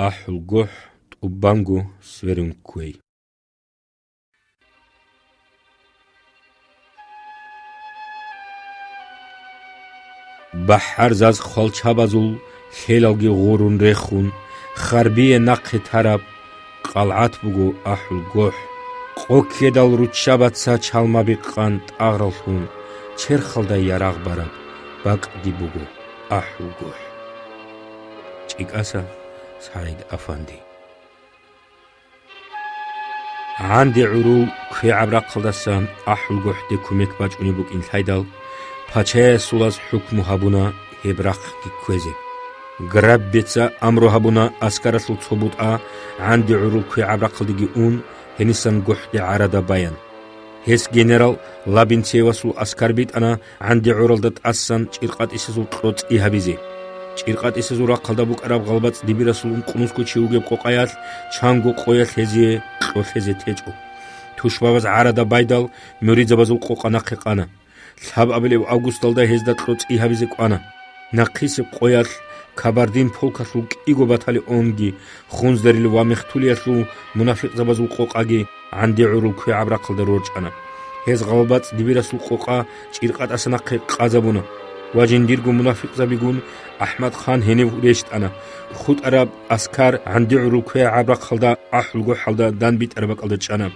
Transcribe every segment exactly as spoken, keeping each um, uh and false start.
АхӀулгохӀ тӀубанго сверун кквей. БахӀарзаз хвалчабазул лъелалги гъурун рехун, харбие нахъе тараб къалгӀат буго АхӀулгохӀ. Къо ккедал руччабаца чалма бикъан тӀагъраллъун, черхалда ярагъ бараб бакӀги буго АхӀулгохӀ. ЧӀикӀаса СагӀид-афанди. ГӀанди гӀурул квегӀаб рахъалдасан АхӀулгохӀде кумек бачӀунеб букӀин лъайдал, пачаясулаз хӀукму гьабуна гьеб рахъги кквезе. Граббица амру гьабуна аскаралъул цо бутӀа ГӀанди гӀурул квегӀаб рахъалдеги ун, гьенисан гохӀде гӀарада баян. Гьес генерал Лабинцевасул аскар битӀана ГӀанди гӀуралда тӀасан ЧӀиркъатӀисезул кьо цӀи гьабизе. ЧӀиркъатӀисезул рахъалда букӀараб ГъалбацӀ-Дибирасул ункънусго чи вугеб къокъаялъ чанго къоялъ гьезие кьо лъезе течӀо. Тушбабаз гӀарада байдал, муридзабазул къокъа нахъе къана. Лъабабилеб августалда гьезда кьо цӀи гьабизе кӀвана. Нахъисеб къоялъ Кабардин полкалъул кӀиго батальонги, Хунздарил ва Мехтулиялъул мунафикъзабазул къокъаги ГӀанди гӀурул квегӀаб рахъалда рорчӀана. Гьез ГъалбацӀ-Дибирасул къокъа ЧӀиркъатӀаса нахъе къазабуна ва жиндирго мунафикъзабигун АхӀмад-хан гьенив рещтӀана. ХутӀараб аскар ГӀанди гӀурул квегӀаб рахъалда АхӀулгохӀалда данбитӀараб бакӀалда чӀана.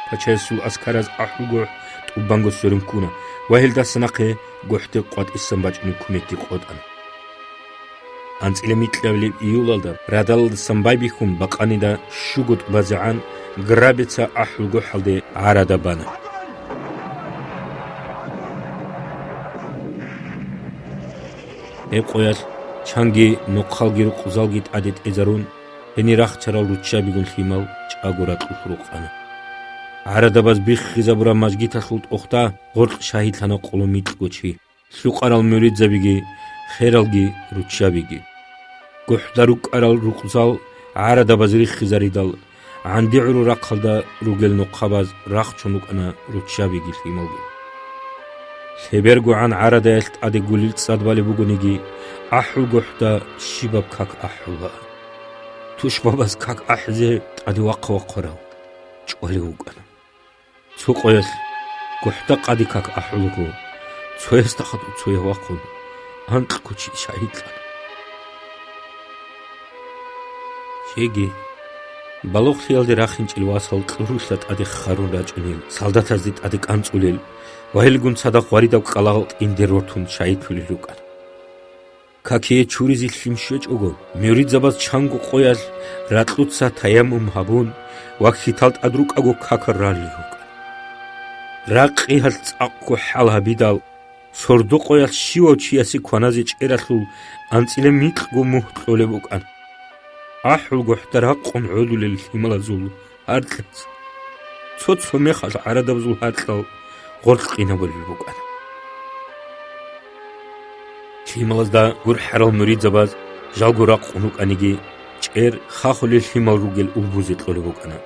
Пачаясул аскараз АхӀулгохӀ тӀубанго сверун ккуна ва гьелдаса нахъе гохӀде къватӀисан бачӀунеб кумекги къотӀана. АнцӀила микьабилеб июлалда радалалдасан байбихьун бакъанида щуго тӀубазегӀан Граббица АхӀулгохӀалде гӀарада бана. Гьеб къоялъ чанги нохъалги рукъзалги тӀаде тӀезарун, гьенир рахчарал руччабигун лъимал чӀаго ракьулъ рукъана. ГӀарадабаз биххизабураб мажгиталъул тӀохда гъоркь шагьидлъана къоло микьго чи. Лъукъарал муридзабиги, хералги руччабиги. ГохӀда рукӀарал рукъзал гӀарадабаз риххизаридал, ГӀанди гӀурул рахъалда ругел нохъабаз рахчун рукӀана руччабиги лъималги. ЛъебергогӀан гӀарадаялъ тӀаде гулил цӀад балеб бугониги, АхӀулгохӀда щибаб как ахӀулаан. Тушбабаз как ахӀизе тӀаде вахъа-вахъарав чӀвалев вукӀана. Цо къоялъ гохӀда къаде как ахӀулаго, цоясда хадуб цояв вахъун, анкьго чи шагьидлъана. Чеги, балугълъиялде рахинчӀел васал кьурулъа тӀаде харун рачӀунел, солдатазде тӀаде кӀанцӀулел ва гьелгун цадахъ гъваридаб кӀкӀалал тӀинде рортун шагьидлъулел рукӀана. Какие чуризе лъим щвечӀого, муридзабаз чанго къоялъ ракьуца таяммум гьабун ва хьитал тӀад рукӀаго какал ралел рукӀана. Ракъи гьалъ цӀакъго хӀал гьабидал, сордо къоялъ щивав чиясе кваназе чӀералъул анцӀила микьго мугь кьолеб букӀана. АхӀулгохӀда ракъун гӀодулел лъималазул гьаркьаца цо-цо мехалъ гӀарадабазул гьаркьал гъоркь къинабулеб букӀана. Лъималазда гурхӀарал муридзабаз жалго ракъун рукӀаниги, чӀер хахулел лъимал ругел улбузе кьолеб букӀана.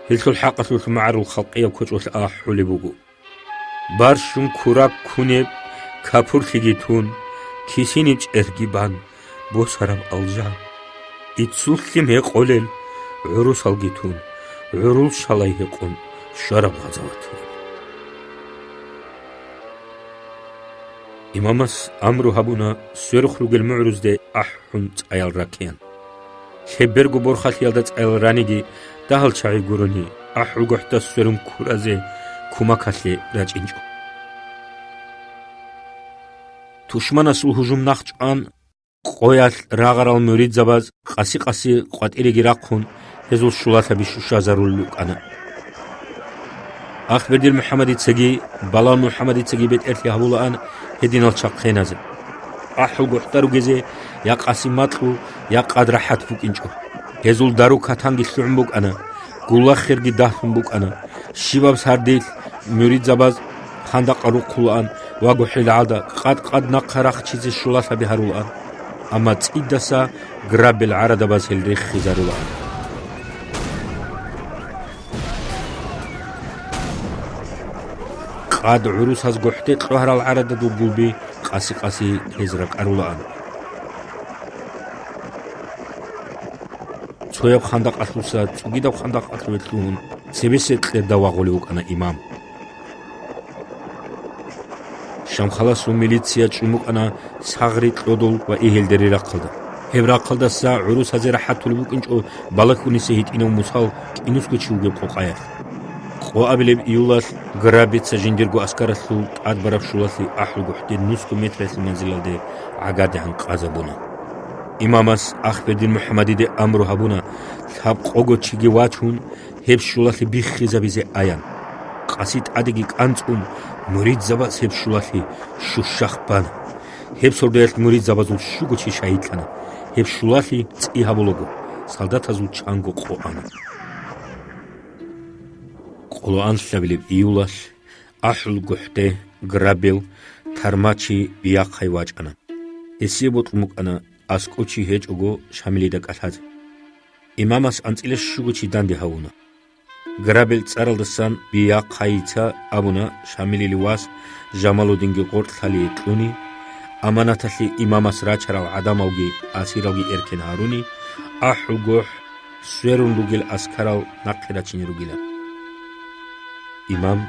Гьелъул хӀакъалъулъ магӀарул халкъияб кочӀолъ ахӀулеб буго: Барщун курак кунеб капурлъиги тун, кисиниб чӀерги бан, босараб алжан. Иццул лъим гьекъолел гӀурусалги тун, гӀурул шалай гьекъон щвараб гъазаваталъ. Имамас амру гьабуна сверухъ ругел мугӀрузде ахӀун цӀаял ракеян. Лъеберго борхалъиялда цӀаял раниги, дагьал чагӀи гурони, АхӀулгохӀда сверун ккуразе кумакалъе рачӀинчӀо. Тушманасул гьужум нахъчӀван, къоялъ рагъарал муридзабаз къаси-къаси къватӀиреги рахъун, гьезул щулалъаби щущазарулел рукӀана. Ахбердил МухӀаммадицаги Балал МухӀаммадицаги бетӀерлъи гьабулаан гьединал чахъеназе. АхӀулгохӀда ругезе я къаси макьу, я къад рахӀат букӀинчӀо. Гьезул дару-катанги лъугӀун букӀана, гулахерги дагьлъун букӀана. Щибаб сардилъ муридзабаз хандакъа рухъулаан ва гохӀил гӀалда къад-къад нахъа рахчизе щулалъаби гьарулаан. Амма цӀидаса граббел гӀарадабаз гьел риххизарулаан. Къад гӀурусаз гохӀде кьвагьарал гӀарададул гулби къаси-къаси гьез ракӀарулаан. Цояб хандакъалъуса цогидаб хандакъалъуве лъугьун, цебесе кьерда вагъулев вукӀана имам. Шамхаласул милиция чӀун букӀана Сагъри, Кьодол ва Игьелдери рахъалда. Гьеб рахъалдаса гӀурусазе рахӀат толеб букӀинчӀо балагьуниса гьитӀинав Мусал кӀинусго чи вугеб къокъаялъ. Къо абилеб июлалъ Граббеца жиндирго аскаралъул тӀадбараб щулалъи АхӀулгохӀде нусго метралъе манзилалде гӀагадегӀан къазабуна. Имамас Ахбердин МухӀаммадиде амру гьабуна, лъабкъого чиги вачун, гьеб щулалъи биххизабизе аян. Къаси тӀадеги кӀанцӀун, муридзабаз гьеб щулалъи щущахъ бана. Гьеб сордоялъ муридзабазул щуго чи шагьидлъана. Гьеб щулалъи цӀи гьабулаго, солдатазул чанго къо ана. Къолоанлъабилеб июлалъ АхӀулгохӀде Граббел, Тармачи, Биахъай вачӀана. Гьесие бокьун букӀана аскӀов чи гьечӀого Шамилида кӀалъазе. Имамас анцӀила щуго чи данде гьавуна. Граббел цӀаралдасан Биахъайица абуна Шамилил вас Жамалудинги гъоркь лъалие кьуни, аманаталъе имамас рачарал гӀадамалги асиралги эркен гьаруни, АхӀулгохӀ сверун ругел аскарал нахъе рачине ругилан. Имам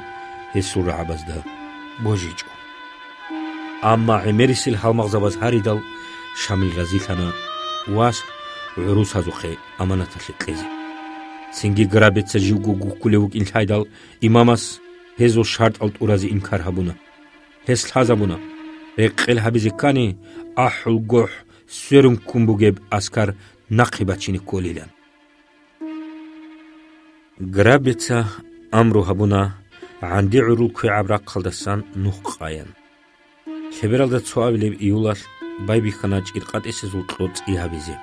гьесул рагӀабазда божичӀо. Амма гӀемерисел гьалмагъзабаз гьаридал, Шамил разилъана вас гӀурусазухъе аманаталъе кьезе. Цинги Граббеца живго гуккулев вукӀин лъайдал, имамас гьезул шартӀал тӀуразе инкар гьабуна. Гьес лъазабуна, рекъел гьабизе ккани, АхӀулгохӀ сверун ккун бугеб аскар нахъе бачине кколилан. Граббеца амру гьабуна ГӀанди гӀурул квегӀаб рахъалдасан нух къаян. Лъебералда цо абилеб июлалъ байбихьана ЧӀиркъатӀисезул кьо цӀи гьабизе.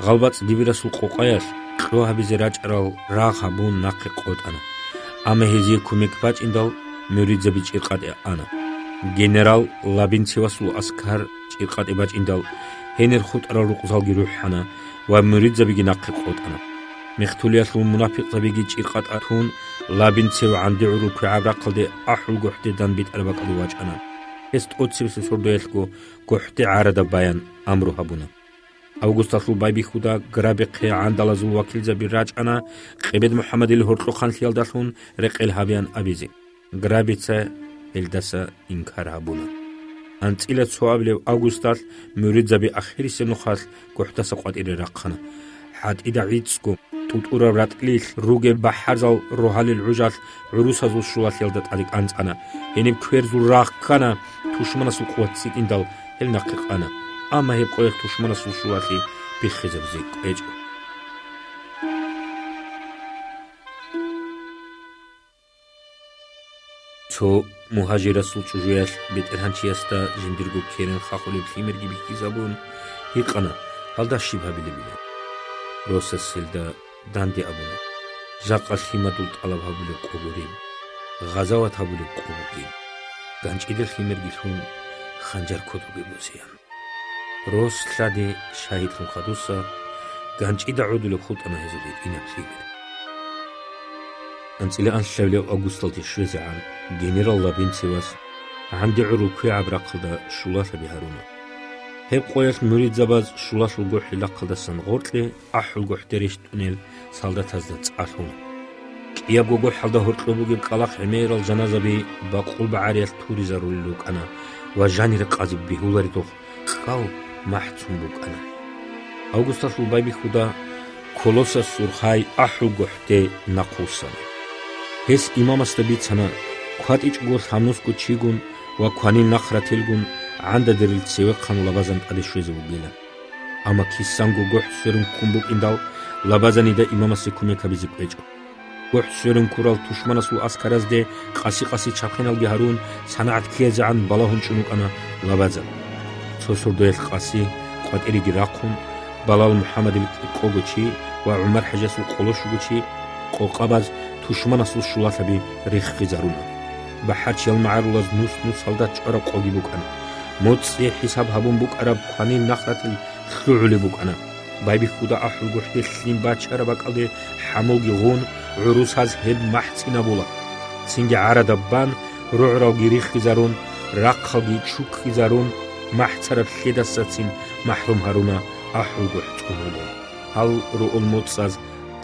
ГъалбацӀ Дибирасул къокъаялъ кьо гьабизе рачӀарал рагъ гьабун нахъе къотӀана. Амма гьезие кумек бачӀиндал, муридзаби ЧӀиркъатӀе ана. Генерал Лабинцевасул аскар ЧӀиркъатӀе бачӀиндал, гьенир хутӀарал рукъзалги рухӀана ва муридзабиги нахъе къотӀана. Мехтулиялъул мунапикъзабиги ЧӀиркъатӀа тун, Лабинцев ГӀанди гӀурул квегӀаб рахъалде АхӀулгохӀде данбитӀараб бакӀалде вачӀана. Гьес тӀоцебесеб сордоялъго гохӀде гӀарадаб баян амру гьабуна. Августалъул байбихьуда Граббехъе гӀандалазул вакилзаби рачӀана, Къебед МухӀаммадил гьоркьохъанлъиялдалъун рекъел гьабеян абизе. Граббеца гьелдаса инкар гьабуна. АнцӀила цо абилеб августалъ муридзаби ахирисеб нухалъ гохӀдаса къватӀире рахъана. ХӀатӀида гӀицӀго тӀутӀураб ратӀлилъ ругеб бахӀарзал рогьалил гӀужалъ гӀурусазул щулалъиялда тӀаде кӀанцӀана. Гьениб кверзул рагъ ккана, тушманасул къуват цӀикӀкӀиндал, гьел нахъе къана. Амма гьеб къоялъ тушманасул щулалъи биххизабизе кӀвечӀо. Цо мугьажирасул чӀужуялъ бетӀергьанчиясда жиндирго керен хахулеб лъимерги бихьизабун, гьикъана, гьалда щиб гьабилебилан. Росас гьелда данде абуна: «Жакъа лъимадул тӀалаб гьабулеб къо гуреб, гъазават гьабулеб къо бугеб, ганчӀида лъимерги лъун, ханжар кодобе босеян». Рос лъади шагьидлъун хадуса, ганчӀида гӀодулеб хутӀана гьезул гьитӀинаб лъимер. АнцӀила анлъабилеб августалде щвезегӀан генерал Лабинцевас ГӀанди гӀурул квегӀаб рахъалда щулалъаби гьаруна. Гьеб къоялъ муридзабаз щулалъул гохӀил рахъалдасан гъоркье АхӀулгохӀде рещтӀунел солдатазда цӀа лъуна. КӀиябго гохӀалда гьоркьоб бугеб кӀкӀалахъ гӀемерал жаназаби бакъул багӀариялъ туризарулел рукӀана ва жанир къазе бегьуларидухъ кӀкӀал махӀцун букӀана. Августалъул байбихьуда Колосас Сурхай АхӀулгохӀде нахъвуссана. Гьес имамасда бицана, кватӀичӀого лъабнусго чигун ва кванил нахратилгун ГӀандадерил цевехъан Лабазан тӀаде щвезе вугилан. Амма кисанго гохӀ сверун ккун букӀиндал, Лабазанида имамасе кумек гьабизе кӀвечӀо. ГохӀ сверун ккурал тушманасул аскаразде къаси-къаси чабхъиналги гьарун, санагӀат ккезегӀан балагьун чӀун вукӀана Лабазан. Цо сордоялъ къаси, къватӀиреги рахъун, Балал МухӀаммадил кӀикъого чи ва ГӀумар-хӀажиясул къоло щуго чи къокъабаз тушманасул щулалъаби риххизаруна. БахӀарчиял магӀарулаз нус-нус солдат чӀвараб къоги букӀана. МоцӀи хӀисаб гьабун букӀараб кванил нахратил лъугӀулеб букӀана. Байбихьуда АхӀулгохӀде лъим бачараб бакӀалде хӀамулги гъун, гӀурусаз гьеб махӀцӀинабула. Цинги гӀарадаб бан, рогӀралги риххизарун, рахъалги чуккизарун, махӀцараб лъедасацин махӀрум гьаруна АхӀулгохӀ цӀунулел. Гьал руул моцӀаз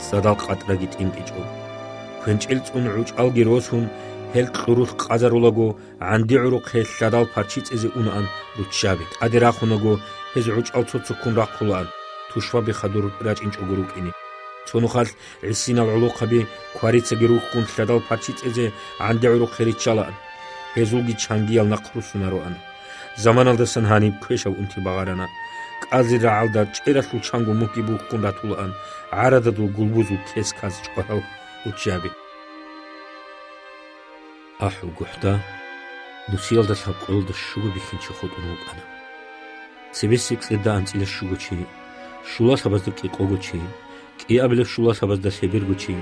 цӀадал къатӀраги тӀинтӀичӀо. КвенчӀел цӀун гӀучӀалги росун, гьел кьурулъ къазарулаго, ГӀанди гӀурухъе лъадал парчи цӀезе унаан руччаби. ТӀаде рахунаго, гьез гӀучӀал цо-цоккун рахъулаан, тушбаби хадур рачӀинчӀого рукӀине. Цо нухалъ гӀисинал гӀолохъаби кварицаги рухьун лъадал парчи цӀезе ГӀанди гӀурухъе риччалаан. Гьезулги чангиял нахъ руссунароан. Заманалдасан гьаниб квешаб унти багъарана. КӀалзил рагӀалда чӀералъул чанго мухьги бухьун ратулаан гӀарададул гулбузул кесказ чӀварал руччаби. АхӀул гохӀда нусиялда лъабкъоялда щуго бихьинчи хутӀун вукӀана. Цебесеб кьерда анцӀила щуго чи, щулалъабазда кӀикъого чи, кӀиабилеб щулалъабазда лъеберго чи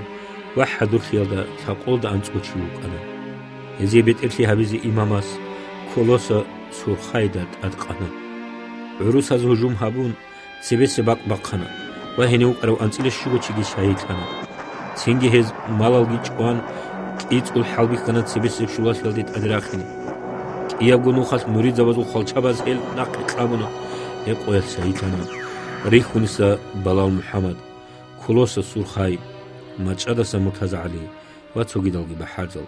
ва хӀадурлъиялда лъабкъоялда анцӀго чи вукӀана. Гьезие бетӀерлъи гьабизе имамас Колоса Сурхайда тӀадкъана. ГӀурусаз гьужум гьабун, цебесеб бакӀ бахъана ва гьенив вукӀарав анцӀила щуго чиги шагьидлъана. Цинги гьез малалги чӀван, кӀицӀул хӀалбихьана цебесеб щулалъиялде тӀаде рахине. КӀиябго нухалъ муридзабазул хвалчабаз гьел нахъе кьабуна, гьеб къоялъ шагьидлъана Рихьуниса Балал МухӀаммад, Кулоса Сурхай, МачӀадаса МуртазагӀали ва цогидалги бахӀарзал.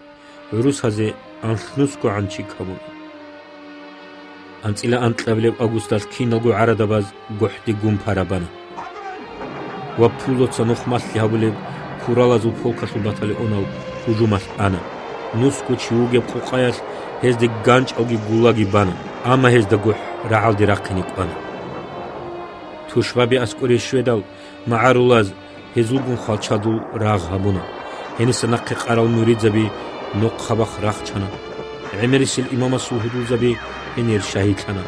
ГӀурусазе анлънусгогӀан чи ккабуна. АнцӀила анкьабилеб августалъ киналго гӀарадабаз гохӀде гун пара бана. Ва Пулоца нухмалъи гьабулеб куралазул полкалъул батальонал гьужумалъ ана. Нусго чи вугеб къокъаялъ гьезде ганчӀалги гулаги бана, амма гьезда гохӀ рагӀалде рахъине кӀвана. Тушбаби аскӀоре щведал, магӀарулаз гьезулгун хвалчадул рагъ гьабуна. Гьениса нахъе къарал муридзаби нохъабахъ рахчана. ГӀемерисел имамасул гьудулзаби гьенир шагьидлъана.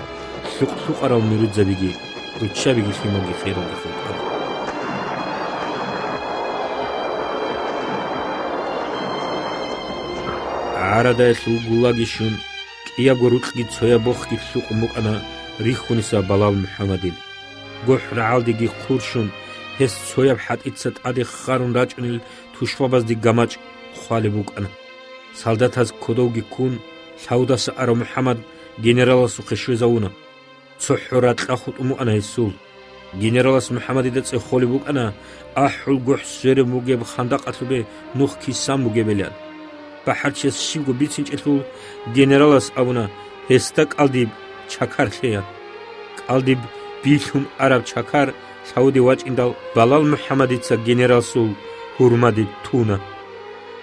Лъукъ-лъукъарал муридзабиги, руччабиги лъималги хералда хутӀана. ГӀарадаялъул гулаги щун, кӀиябго рукьги цояб бохги лъукъун букӀана Рихьуниса Балал МухӀаммадил. ГохӀ рагӀалдеги хъурщун, гьес цояб хӀатӀица тӀаде харун рачӀунел тушбабазде гамачӀ хъвалеб букӀана. Солдатаз кодовги ккун, лъавудаса арав МухӀаммад генераласухъе щвезавуна. ЦохӀо ракьа хутӀун букӀана гьесул. Генералас МухӀаммадида цӀехолеб букӀана, ахӀул гохӀ сверун бугеб хандакъалъубе нух кисан бугебилан. БахӀарчияс щибго бицинчӀелъул, генералас абуна гьесда кӀалдиб чакар лъеян. КӀалдиб билъун араб чакар лъавуде вачӀиндал, Балал МухӀаммадица генераласул гьурмаде туна.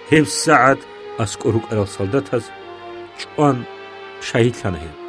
ГьебсагӀат аскӀор рукӀарал солдатаз чӀван шагьидлъана гьев.